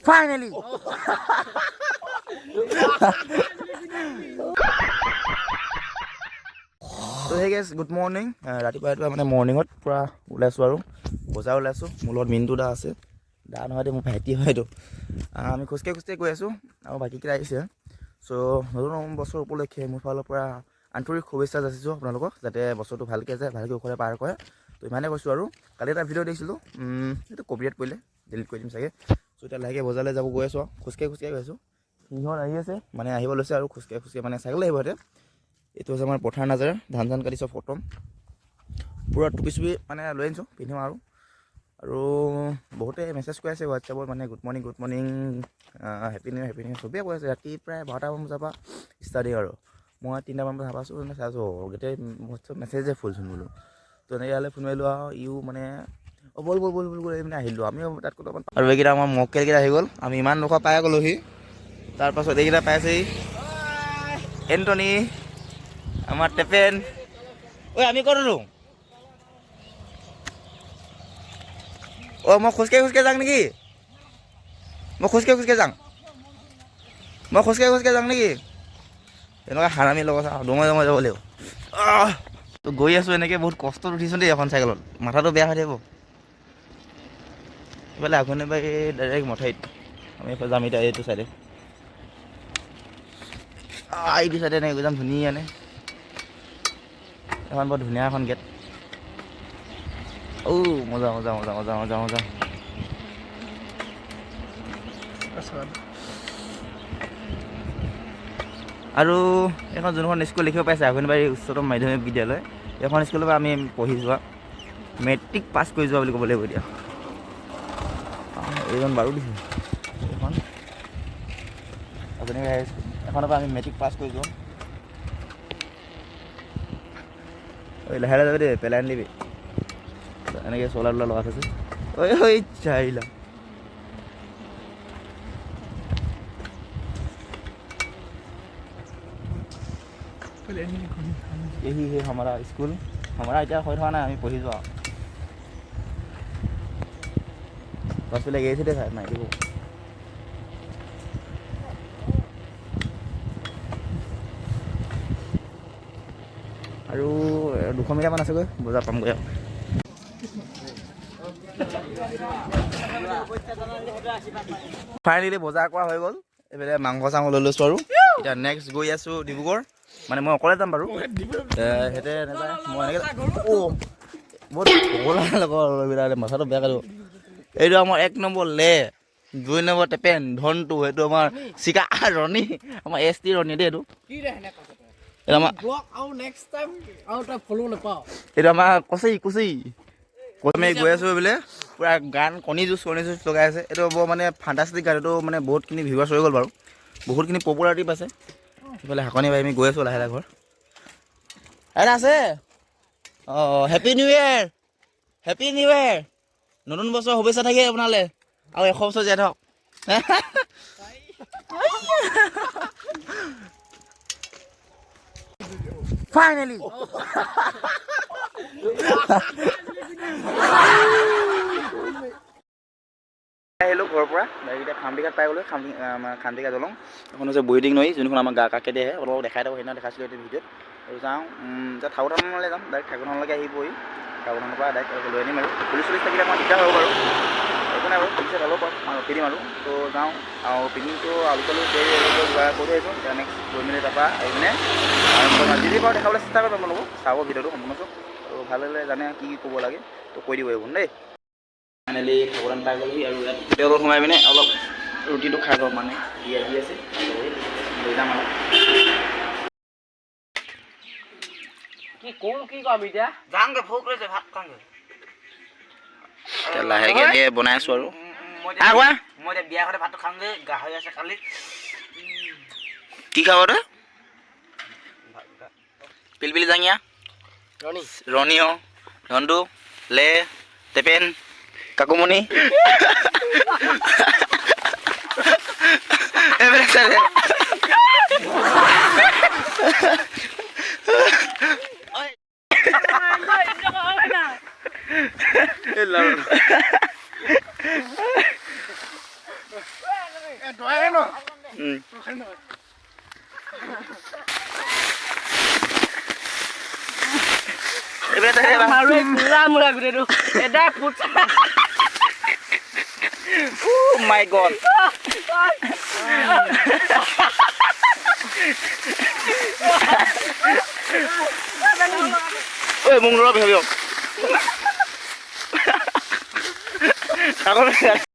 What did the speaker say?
Finally. তো hey guys, good morning. ৰাতিপুৱা ৰাতিপুৱা মানে মৰ্ণিঙত পূৰা ওলাইছোঁ আৰু বজাৰ ওলাইছোঁ। মোৰ লগত মিণ্টু দা আছে। দা নহয় দেই, মোৰ ভাইটি হয় এইটো। আমি খোজকাঢ়ি খোজকাঢ়ি গৈ আছোঁ আৰু বাকীকেইটা আহিছে। চ' নতুন বছৰ উপলক্ষে মোৰ ফালৰ পৰা আন্তৰিক শুভেচ্ছা যাচিছোঁ আপোনালোকক, যাতে বছৰটো ভালকৈ যায়, ভালকৈ সুখৰে পাৰ কৰে। তো ইমানে কৈছোঁ। আৰু কালি এটা ভিডিঅ' দিছিলোঁ, এইটো কপিৰাইট পৰিলে, ডিলিট কৰি দিম চাগে। চ' এতিয়া লাহেকৈ বজাৰলৈ যাব গৈ আছোঁ আৰু খোজকাঢ়ি খোজকাঢ়ি গৈ আছোঁ। সিহঁত আহি আছে, মানে আহিব লৈছে আৰু খোজকাঢ়ি খোজকাঢ়ি, মানে চাইকেল আহিব সিহঁতে। এইটো হৈছে আমাৰ পথাৰ নাজাৰা। ধান চান কাটি চব খতম। পূৰা টুপি চুপি মানে লৈ আনিছোঁ, পিন্ধিম আৰু। আৰু বহুতে মেছেজ কৰি আছে হোৱাটছএপত, মানে good morning, good morning, happy new, happy new, চবেই কৈ আছে। ৰাতি প্ৰায় 12টামান বজাৰ পৰা ষ্টাৰ্টিং আৰু মই 3টামান বজাত পাইছোঁ, মানে চাইছোঁ গোটেই হোৱাটছএপ মেছেজে ফুলচোন বোলো। তো এনেকৈ ইয়ালৈ ফোন মাৰিলোঁ আৰু ইও মানে অ' ব'ল ব'ল ব'ল ব'ল কৰি মানে আহিলোঁ আমিও তাত অলপমান। আৰু এইকেইটা আমাৰ মক্কেলকেইটা আহি গ'ল। আমি ইমান ডোখৰ পাই গ'লোহি। তাৰপাছত এইকেইটা পাইছেহি, এণ্টনি, আমাৰ টেপেন। ঐ, আমি ক'ত আছো? অ' মই খোজকাঢ়ি খোজকাঢ়ি যাওঁ নেকি? মই খোজকাঢ়ি খোজকাঢ়ি যাওঁ, মই খোজকাঢ়ি খোজকাঢ়ি যাওঁ নেকি? এনেকুৱা হাৰামি লগত দমাই দমাই যাব লাগিব। তো গৈ আছোঁ এনেকৈ, বহুত কষ্টত উঠিছোঁ দেই এখন চাইকেলত, মাথাটো বেয়া হৈ থাকিব। এইফালে আঘোণীবাৰী ডাইৰেক্ট মথাইত আমি এইফালে যাম। এতিয়া এইটো চাইডে, এইটো চাইডে এনেকৈ গৈ যাম ধুনীয়া। এখন বৰ ধুনীয়া এখন গেট। অ' মজা মজা মজা মজা মজা মজা। আৰু এইখন যোনখন স্কুল দেখিব পাইছে, আঘোণবাৰী উচ্চতম মাধ্যমিক বিদ্যালয়, এইখন স্কুলৰ পৰা আমি পঢ়ি যোৱা, মেট্ৰিক পাছ কৰি যোৱা বুলি ক'ব লাগিব। এতিয়া এইজন বাৰু দিছোঁ। এইখন আঘোণবাৰী হাই স্কুল, এখনৰ পৰা আমি মেট্ৰিক পাছ কৰি যোৱা। ঐ, লাহে লাহে যাবি দেই, পেলাই নিদিবি। এনেকৈ চলা তোলা লগাই থৈছে। ঐ ঐ, চাইলা। यही है हमारा स्कूल। हमारा এতিয়া হৈ থকা নাই, আমি পঢ়ি যোৱা। গছবিলাক এৰিছে দেই, মাৰি দিব। আৰু 200 মিটাৰমান আছেগৈ, বজাৰ পামগৈ। আৰু ফাইনেলি বজাৰ কৰা হৈ গ'ল। এইফালে মাংস চাংস লৈ লৈছোঁ আৰু এতিয়া নেক্সট গৈ আছোঁ ডিব্ৰুগড়। মানে মই অকলে যাম বাৰু, সিহঁতে নাযায়। মই এনেকৈ, অ' বহুত পগলা লগৰ, মাথাটো বেয়া কাটিব। এইটো আমাৰ 1 নম্বৰ লে, 2 নম্বৰ টেপেন ধনটো, সেইটো আমাৰ চিকা ৰণী, আমাৰ এছ টি ৰণী দেই। এইটো আমাৰ এইটো আমাৰ কচি কচি। আমি গৈ আছোঁ বোলে, পূৰা গান কণী যুঁজ, কণী যুঁজ লগাই আছে। এইটো বৰ মানে ফাণ্টাষ্টিক গান এইটো, মানে বহুতখিনি ভিউৱাৰ্ছ হৈ গ'ল বাৰু, বহুতখিনি পপুলাৰিটি পাইছে। ইফালে শাকনি বাৰী, আমি গৈ আছোঁ লাহে লাহে ঘৰ। এটা আছে। অঁ, happy new year, happy new year, নতুন বছৰ শুভেচ্ছা থাকিল আপোনালৈ আৰু 100 বছৰ জীয়াই থাকক। ফাইনেলি আহিলোঁ ঘৰৰ পৰা। এতিয়া খামটিঘাট পাই গ'লোঁ। খামটি, আমাৰ খামটিঘাট দলং এখন হৈছে বহিডিং নৈ, যোনখন আমাৰ গা কাষেদি আহে। অলপ দেখাই থাকোঁ, সেইদিনা দেখাইছিলোঁ এইটো ভিডিঅ'ত। আৰু যাওঁ এতিয়া ঠাকুৰথানলৈ যাম। ডাইৰেক্ট ঠাকুৰথানলৈকে আহি পৰি ঠাকুৰথানৰ পৰা ডাইৰেক্ট লৈ আনিম। আৰু পুলিচ চুলিচ থাকিলে অকণমান দিগদাৰ হ'ব বাৰু, একো নাই বাৰু, পুলিচে ল'ব পাৰোঁ, মই ৰখি দিম। আৰু তো যাওঁ আৰু পিকনিকটো আলু চালু যোগাৰ কৰি আহিছোঁ। এতিয়া নেক্সট গৈ মেলি তাৰপৰা আহি পিনে আৰু যি যি পাৰোঁ দেখাবলৈ চেষ্টা কৰিম। আপোনালোকক চাব ভিডিঅ'টো সম্পূৰ্ণ চাওক আৰু ভাল লাগিলে জানে কি কি ক'ব লাগে, তো কৈ দিব এইবোৰ দেই। ফাইনেলি ঠাকুৰথান পাই গ'লোহি আৰু ইয়াত হোটেলত সোমাই পিনে অলপ ৰুটিটো খাই লওঁ, মানে দি আহি আছে, লৈ যাম আৰু। কি কওঁ, কি কম এতিয়া? যাওঁগৈ, ভোক লাগিছে, ভাত খাওঁগৈ। এতিয়া লাহেকৈ এনেকৈ বনাই আছোঁ আৰু কোৱা। মই এতিয়া বিয়া ঘৰতে ভাতটো খামগৈ, গাহৰি আছে কালি। কি খাব তই? পিলপিলি জাঙিয়া। ৰণী। ৰণী। অ' ধনটো লে টেপেন কাকুমণি এইবিলাক চালে। Oh my God. ঐ মোক নৰবি, ভাবি। আকৌ।